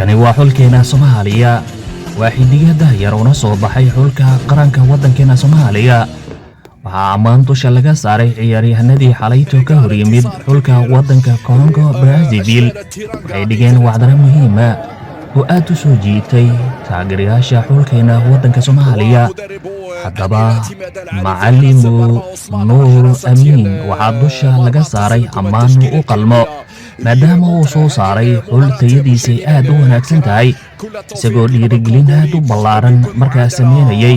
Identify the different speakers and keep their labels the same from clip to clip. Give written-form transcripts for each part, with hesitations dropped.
Speaker 1: Kani waa xulkeena Soomaaliya. Waa xidiga dahyar una soo baxay xulka qaranka waddankeena Soomaaliya. Waxaa ammaan dusha laga saaray ciyaaryahanadii xalayto ka hor yimid xulka waddanka Congo Brazzaville. Waxay dhigeen wacdaro muhiima oo aad u soo jiitay taageerayaasha xulkeena waddanka Soomaaliya. Haddaba, macalimu Nuur Amiin waxaa dusha laga saaray ammaan u qalmo, maadaama uu soo saaray xul tayadiisay aad u wanaagsan tahay, isagoo dhiirigelin aad u ballaaran markaa sameynayay.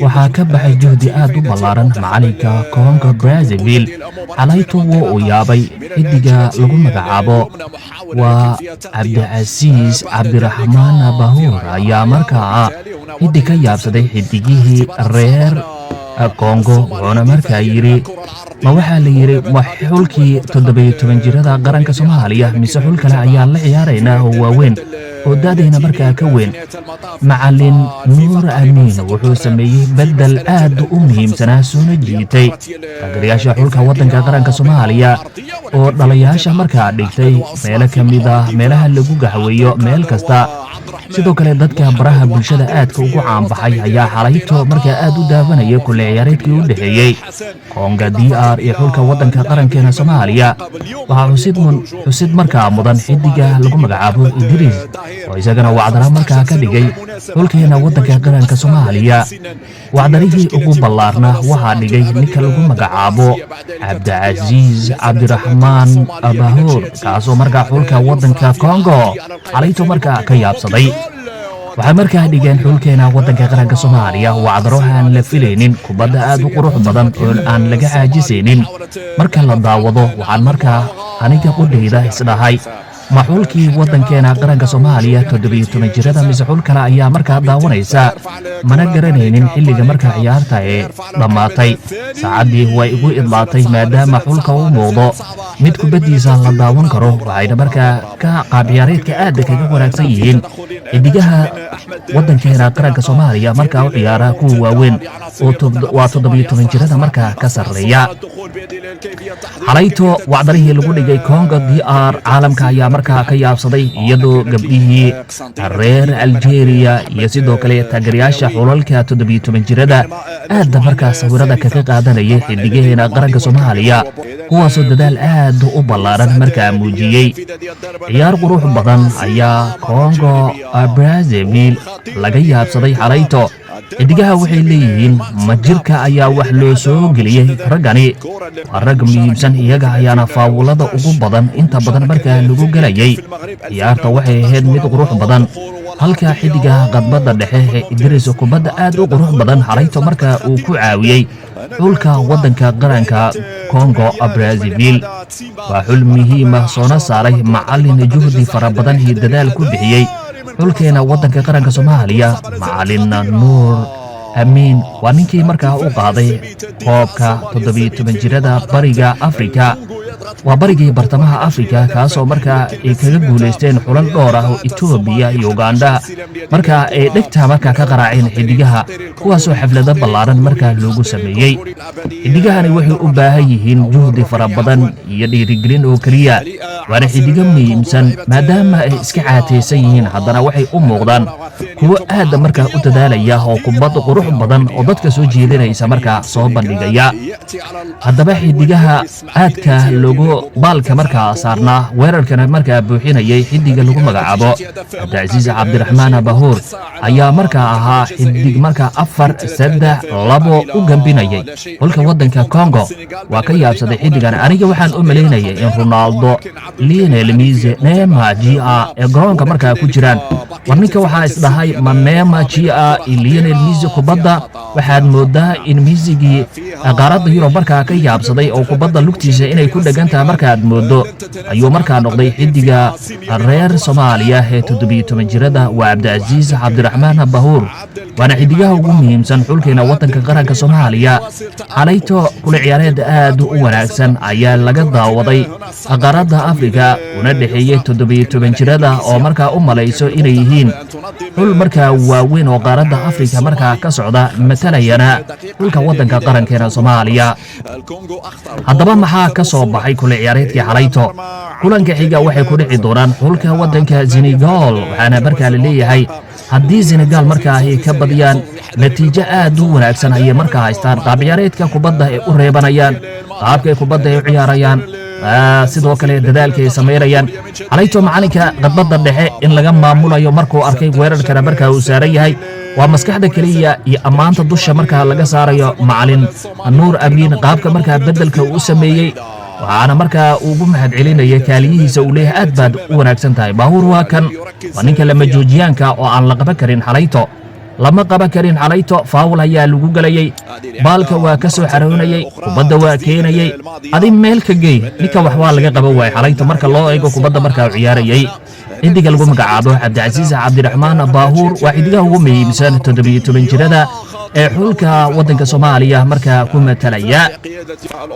Speaker 1: Waxaa ka baxay juhdi aad u ballaaran macalinka Congo Brazzaville. Xalayto wuu uu yaabay. Xidiga lagu magacaabo waa Cabdicasiis Cabdiraxmaan Bahuur ayaa markaa xidig ka yaabsaday xidigihii reer Kongo, wuxuuna markaa yidhi: "Ma waxaa la yidhi ma xulkii 17 jirada qaranka Soomaaliya mise xul kale ayaa la ciyaaraynaa oo waaweyn oo da'dayna markaa ka weyn?" Macalin Nuur Amiin wuxuu sameeyey beddel aad u muhiimsanaa, soona jiitay taageerayaasha xulka waddanka qaranka Soomaaliya, oo dhalayaasha markaa dhigtay meelo ka mid ah meelaha lagu gaxweeyo meel kasta. Sidoo kale, dadka baraha bulshada aadka ugu caanbaxay ayaa xalayto markaa aad u daawanaya kulle ciyaareedkii u dhexeeyey Konga DR iyo xulka waddanka qarankeena Soomaaliya. Waxaa xusid markaa mudan xidiga lagu magacaabo Idriis, oo isagana wacdara markaa ka dhigay xulkeena waddanka qaranka Soomaaliya. Wacdarihii ugu ballaarna waxaa dhigay ninka lagu magacaabo Cabdicasiis Cabdiraxmaan Bahuur, kaasoo markaa xulka waddanka Kongo xalayto markaa ka yaabsaday. Waxay markaa dhigeen xulkeena waddanka qaranka Soomaaliya wacdaro aan la filaynin, kubadda aad u qurux badan oo aan laga caajisaynin marka la daawado. Waxaan markaa aniga qudhayda isdhahay: ma xulkii waddankeena qaranka Soomaaliya 17 jirada mise xul kale ayaa markaa daawanaysa? Mana garanaynin xilliga markaa ciyaarta ee dhammaatay. Saacaddii way igu idlaatay, maadaama xulka u muuqdo mid kubaddiisa la daawan karo. Waxayna markaa ka qaab ciyaareedka aadda kaga wanaagsan yihiin xidigaha waddankeena qaranka Soomaaliya markaa u ciyaara kuwa waaweyn oo waa 17 jirada markaa ka sarreeya. Xalayto wacdarihii lagu dhigay Congo DR caalamka ayaa markaa ka yaabsaday, iyadoo gabdhihii reer Algeria iyo sidoo kale taageerayaasha xulalka 17 jirada aadda markaa sawirada kaga qaadanayay xidigaheena qaranka Soomaaliya, kuwaasoo dadaal aad u ballaaran markaa muujiyey. Ciyaar qurux badan ayaa Congo Brazzaville laga yaabsaday xalayto. Xidigaha waxay leeyihiin: ma jirka ayaa wax loo soo geliyey? Raggani waa rag muhiimsan, iyaga ayaana faawulada ugu badan inta badan markaa lagu gelayay. Ciyaarta waxay ahayd mid qurux badan, halka xidiga qadbadda dhexe ee Idris kubadda aad u qurux badan xalayto markaa uu ku caawiyey xulka waddanka qaranka Congo Brazzaville. Waa xul muhiima soona saaray macallin juhdi fara badan iyo dadaal ku bixiyey xulkeena waddanka qaranka Soomaaliya. Macalin Nuur Amiin waa ninkii markaa u qaaday koobka 17 jirada bariga Afrika, waa barigii bartamaha Afrika, kaasoo markaa ay kaga guulaysteen xulal dhowr ah oo Etoobiya iyo Ugandha markaa ay dhegta markaa ka qaraaceen xidigaha, kuwaasoo xaflado ballaaran markaa loogu sameeyey. Xidigahani waxay u baahan yihiin juhdi fara badan iyo dhiirigelin oo keliya, waana xidigo muhiimsan. Maadaama ay iska caataysan yihiin, haddana waxay u muuqdaan kuwo aadda markaa u dadaalaya oo kubad qurux badan oo dadka soo jeedinaysa markaa soo bandhigaya. Haddaba, xidigaha aadka loogu baalka markaa saarnaa, weerarkana markaa buuxinayay, xidiga lagu magacaabo Cabdicasiis Cabdiraxmaan Bahuur ayaa markaa ahaa xidig markaa 4-3-2 u gambinayay xulka waddanka Congo. Waa ka yaabsaday xidigan. Aniga waxaan u malaynayay in Ronaldo, Lionel Messi, Neymar Jr ee garoonka markaa ku jiraan. War ninka waxaa isdhahay: ma Neymar Jr iyo Lionel Messi? Kubadda waxaad moodaa in Messigii qaaradda Yurub markaa ka yaabsaday oo kubadda lugtiisa inay ku dhegan tahay markaad moodo ayuu markaa noqday xidiga reer Soomaaliya ee 17 jirada. Waa Cabdicasiis Cabdiraxmaan Bahuur, waana xidigaha ugu muhiimsan xulkeena waddanka qaranka Soomaaliya. Xalayto kula ciyaareed aad u wanaagsan ayaa laga daawaday qaaradda Afrika. Afrika, una dhexeeyey 17 jirada oo markaa u malayso inay yihiin xul markaa waaweyn oo qaaradda Afrika markaa ka socda, matalayana xulka waddanka qarankeena Soomaaliya. Haddaba maxaa ka soo baxay kula ciyaareedkii xalayto? Kulanka xiga waxay ku dhici doonaan xulka waddanka Senegal, waxaana markaa la leeyahay haddii Senegal markaa ay ka badiyaan, natiijo aad u wanaagsan ayay markaa haystaan. Qaab ciyaareedka kubadda ay u reebanayaan, qaabkay kubadda ay u ciyaarayaan, sidoo kale dadaalka ay samaynayaan. Xalayto macalinka khadbadda dhexe in laga maamulayo markuu arkay, weerarkana markaa uu saaran yahay, waa maskaxda keliya iyo ammaanta dusha markaa laga saarayo macalin Nuur Amiin, qaabka markaa beddelka uu u sameeyey. Waxaana markaa ugu mahad celinaya kaaliyihiisa, uu leeyahay aad baad u wanaagsan tahay. Baahuur waa kan, waa ninka lama joojiyaanka oo aan la qaban karin. Xalayto lama qaban karin. Xalayto foul ayaa lagu gelayey, baalka waa ka soo xaroonayey, kubadda waa keenayey, adi meel ka gey ninka wax waa laga qaban waayey xalayto marka loo eego kubadda markaa uu ciyaarayey. Xidiga lagu magacaabo Cabdicasiis Cabdiraxmaan Baahuur waa xidigaha ugu muhiimsan 17 jirada ee xulka waddanka Soomaaliya markaa ku matalaya.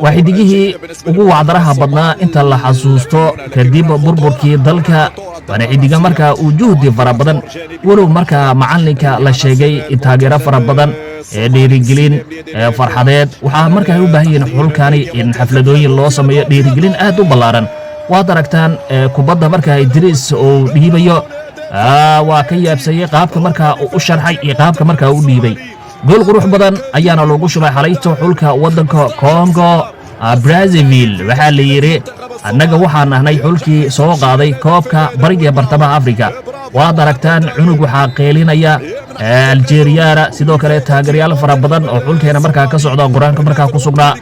Speaker 1: Waa xidigihii ugu wacdaraha badnaa inta la xasuusto kadib burburkii dalka, waana xidiga markaa uu juhdi fara badan, walow markaa macalinka la sheegay in taageero fara badan ee dhiirigelin ee farxadeed. Waxaa markaa ay u baahan yihiin xulkani in xafladooyin loo sameeyo, dhiirigelin aad u ballaaran. Waad aragtaan kubadda markaa Idriis uu dhiibayo, waa ka yaabsayey qaabka markaa uu u sharxay iyo qaabka markaa u dhiibay. Gool qurux badan ayaana loogu shubay xalayto xulka waddanka Congo Brazzaville. Waxaa la yidhi annaga waxaan ahnay xulkii soo qaaday koobka bariga bartamaha Afrika. Waad aragtaan, cunug waxaa qeelinaya Aljeriyana, sidoo kale taageerayaal fara badan oo xulkeena markaa ka socda qur-aanka markaa ku sugnaa.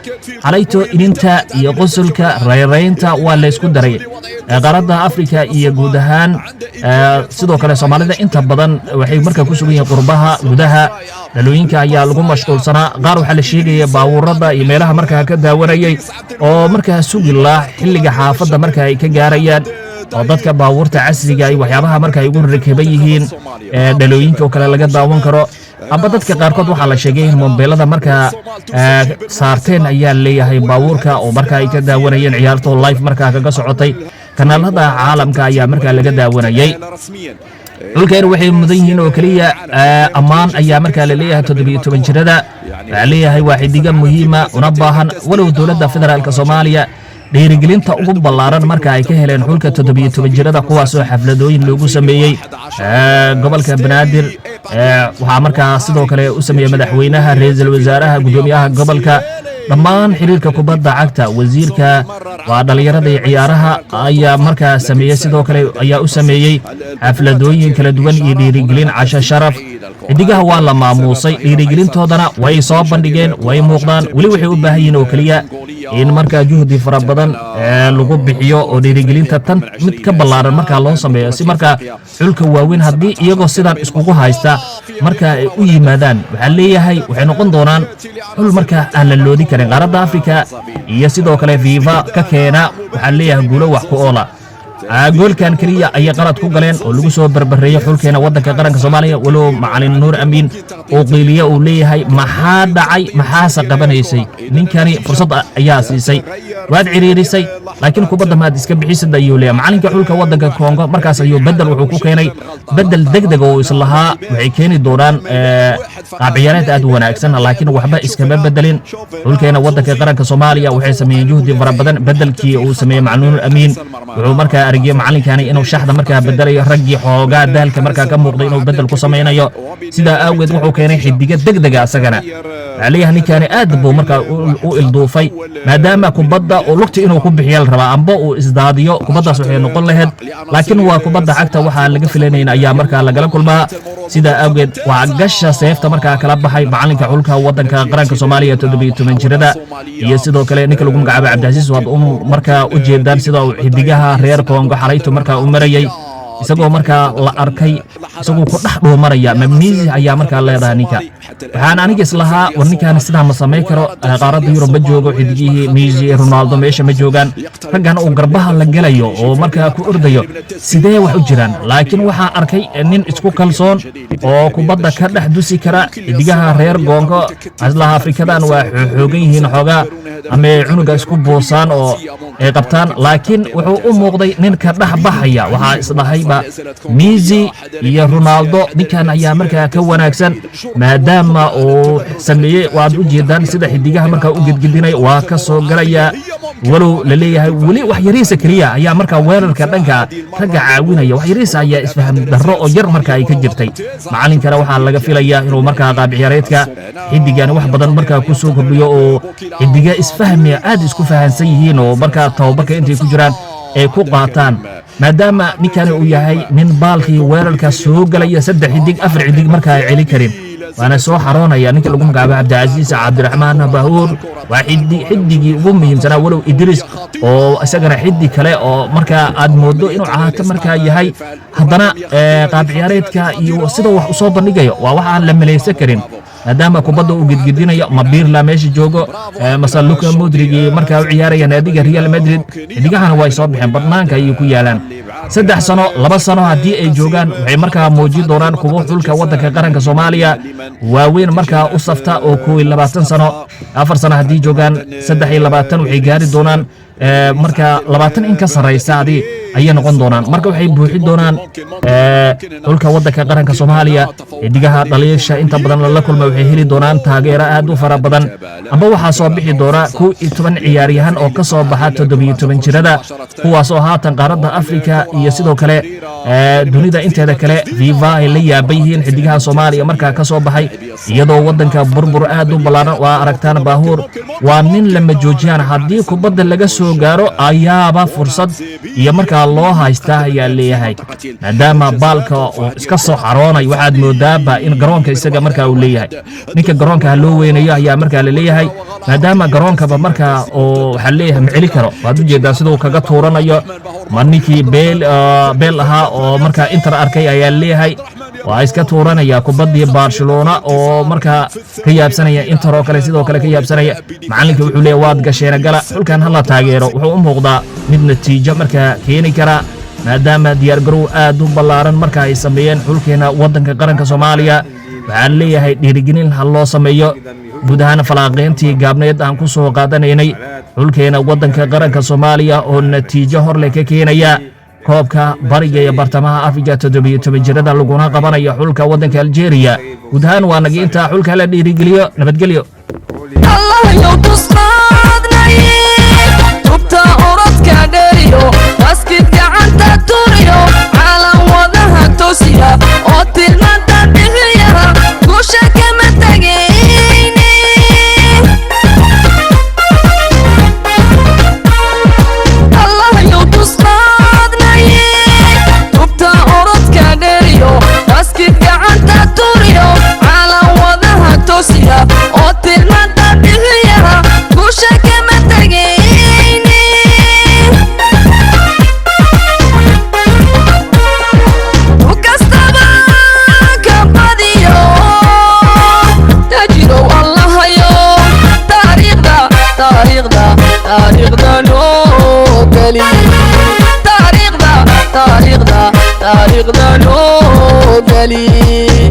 Speaker 1: Xalayto ininta iyo qosolka rayraynta waa laysku daray. Qaaradda Afrika iyo guud ahaan sidoo kale Soomaalida inta badan waxay markaa ku sugan yihiin qurbaha. Gudaha dhalooyinka ayaa lagu mashquulsanaa. Qaar waxaa la sheegaya baabuurada iyo meelaha markaa ka daawanayay oo markaa sugi laa xilliga xaafadda marka ay ka gaarayaan, oo dadka baabuurta casriga iyo waxyaabaha marka ay ugu rakiban yihiin dhalooyinka oo kale laga daawan karo, amba dadka qaarkood waxaa la sheegay in mobeelada markaa saarteen ayaa leeyahay baabuurka oo marka ay ka daawanayeen ciyaartoo live markaa kaga socotay kanaalada caalamka ayaa markaa laga daawanayay. Xulkeen waxay mudan yihiin oo keliya ammaan ayaa markaa la leeyahay. 17 jirada waxaa leeyahay waa xidiga muhiima una baahan, walow dowladda federaalka Soomaaliya dhiirigelinta ugu ballaaran marka ay ka heleen xulka 17 jirada, kuwaasoo xafladooyin loogu sameeyey gobolka Banaadir. Waxaa markaa sidoo kale u sameeyey madaxweynaha, ra-iisul wasaaraha, guddoomiyaha gobolka, dhammaan xiriirka kubadda cagta, wasiirka waa dhallinyarada iyo ciyaaraha ayaa markaa sameeyey, sidoo kale ayaa u sameeyey xafladooyin kala duwan iyo dhiirigelin, casho sharaf. Xidigaha waa la maamuusay, dhiirigelintoodana way soo bandhigeen, way muuqdaan. Weli waxay u baahan yihiin oo keliya in markaa juhdi fara badan lagu bixiyo oo dhiirigelinta tan mid ka ballaaran markaa loo sameeyo, si markaa xulka waaweyn haddii iyagoo sidan iskugu haysta marka ay u yimaadaan, waxaa leeyahay waxay noqon doonaan xul markaa aan la loodin karin qaaradda Afrika iyo sidoo kale FIFA ka keena, waxaa leeyahay, guulo wax ku oola. Goolkan keliya ayay qalad ku galeen oo lagu soo barbareeyey xulkeena waddanka qaranka Soomaaliya, walow macalin Nuur Amiin uu qiiliye, uu leeyahay maxaa dhacay, maxaase qabanaysay? Ninkani fursad ayaa siisay, waad ciriirisay, laakiin kubadda maad iska bixisid, ayuu leeyahay macalinka xulka waddanka Kongo. Markaas ayuu bedel wuxuu ku keenay, bedel degdeg oo islahaa waxay keeni doonaan qaab ciyaareed aad u wanaagsan, laakiin waxba iskama bedelin. Xulkeena waddanka qaranka Soomaaliya waxay sameeyeen juhdi fara badan. Bedelkii uu sameeyey macalin Nuur Amiin, wuxuu markaa argiyey macalinkani inuu shaxda markaa bedelayo, raggii xoogaa daalka markaa ka muuqday inuu bedel ku samaynayo. Sidaa aageed wuxuu keenay xidiga degdega. Asagana waxaa leeyahay ninkani aad buu markaa u ilduufay, maadaama kubadda uu lugta inuu ku bixiya la rabaa amba uu isdaadiyo, kubaddaas waxay noqon lahayd, laakiin waa kubadda cagta, waxaa laga filanayn ayaa markaa lagala kulmaa. Sidaa awgeed waa gasha seefta markaa kala baxay macalinka xulka waddanka qaranka Soomaaliya 17 jirada iyo sidoo kale ninka lagu magacaabo Cabdicasiis. Waad u markaa u jeedaan sida uu xidigaha reer Koongo xalaytu markaa u marayey. Isagoo markaa la arkay isagoo ku dhex dhuumanaya mamisi ayaa markaa leedahay ninka. Waxaan aniga islahaa, war ninkaan sidaa ma samayn karo, qaaradda Yurub ma joogo, xidigihii Messi, Ronaldo meesha ma joogaan, raggan uu garbaha la gelayo oo markaa ku ordayo, sidee wax u jiraan? Laakiin waxaa arkay nin isku kalsoon oo kubadda ka dhex dusi kara xidigaha reer Goongo. Aslaha Afrikadan waa xoogan yihiin xoogaa ama cunuga isku buusaan oo ay qabtaan, laakiin wuxuu u muuqday nin ka dhex baxaya. Waxaa isdhahayba Messi iyo Ronaldo ninkan ayaa markaa ka wanaagsan, maadaama uu sameeyey, waad u jeedaan sida xidigaha markaa u gedgedinay, waa ka soo galaya, walow la leeyahay weli wax yariisa keliya ayaa markaa weerarka dhanka ragga caawinaya. Wax yariisa ayaa isfaham darro oo yar marka ay ka jirtay. Macalinkana waxaa laga filayaa inuu markaa qaab ciyaareedka xidigani wax badan markaa ku soo kordhiyo, oo xidiga isfahmiya, aad isku fahansan yihiin, oo markaa tababarka intay ku jiraan ay ku qaataan, maadaama ninkani uu yahay nin baalkii weerarka soo galaya, saddex xidig, afar xidig markaa ay celin karin, waana soo xaroonaya. Ninka lagu magacaabo Cabdicasiis Cabdiraxmaan Bahuur waa xidigii ugu muhiimsanaa, walow Idris oo isagana xidig kale oo markaa aad moodo inuu caato markaa yahay, haddana qaab ciyaareedka iyo sida wax usoo bandhigayo waa wax aan la malaysan karin, maadaama kubadda uu gedgedinayo. Ma Pirlo meesha joogo mase Luka Modrigi markaa u ciyaaraya naadiga Real Madrid? Xidigahana way soo baxeen, badnaanka ayay ku yaalaan. 3 sano, 2 sano haddii ay joogaan, waxay markaa muujin doonaan kuwo xulka waddanka qaranka Soomaaliya waaweyn markaa u safta, oo 21 sano, 4 sano haddii joogaan, 23 waxay gaari doonaan, marka 20 in ka sarraysa adi ayay noqon doonaan. Marka waxay buuxin doonaan xulka waddanka qaranka Soomaaliya. Xidigaha dhaliisha inta badan lala kulma waxay heli doonaan taageero aad u fara badan, amba waxaa soo bixi doona 11 ciyaaryahan oo ka soo baxa 17 jirada, kuwaas oo haatan qaaradda Afrika iyo sidoo kale dunida inteeda kale FIFA ay la yaaban yihiin xidigaha Soomaaliya markaa ka soo baxay, iyadoo waddanka burbur aad u ballaaran. Waa aragtaan, Baahuur waa nin lama joojiyaan, haddii kubadda laga soo gaaro ayaaba fursad iyo markaa loo haystaa ayaa leeyahay, maadaama baalka uu iska soo xaroonay. Waxaad moodaaba in garoonka isaga markaa uu leeyahay. Ninka garoonka ha loo weynayo ayaa markaa la leeyahay, maadaama garoonkaba markaa oo waxaa leeyahay ma celi karo. Waad ujeedaa siduu kaga tuuranayo. Ma ninkii Beel Beel ahaa oo markaa Inter arkay ayaa leeyahay waa iska tuuranaya kubaddii Barcelona, oo markaa ka yaabsanaya Inter oo kale, sidoo kale ka yaabsanaya. Macalinka wuxuu leeyahay, waad gasheena, gala, xulkan hala taageero. Wuxuu u muuqdaa mid natiijo markaa keeni kara, maadaama diyaargarow aad u ballaaran marka ay sameeyeen xulkeena waddanka qaranka Soomaaliya. Waxaan leeyahay dhiirigelin ha loo sameeyo. Guud ahaan falaaqiyntii gaabneed aan ku soo qaadanaynay xulkeena waddanka qaranka Soomaaliya oo natiijo horleh ka keenaya koobka bariga iyo bartamaha Afrika 17 jirada, laguna qabanayo xulka waddanka Aljeeriya. Guud ahaan waa naga intaa. Xulka la dhiirigeliyo. Nabadgelyo.
Speaker 2: Allahayow tusqaadnay, tubta orodka dheeriyo, baskid gacanta turiyo, calan wadaha toosiya oo tilmaanta bixiya, guusha kama tegayne. Allahayow tusqaadnay, tubta orodka dheeriyo, baskid gacanta turiyo, calan wadaha toosiya oo tilmaanta bixiya, guusha kama tegayne. Kastaba ka badiyo tajirow, Allahayo, taariikhda, taariikhda, taariikhda noo geli, taariikhda, taariikhda, taariikhda noo geli.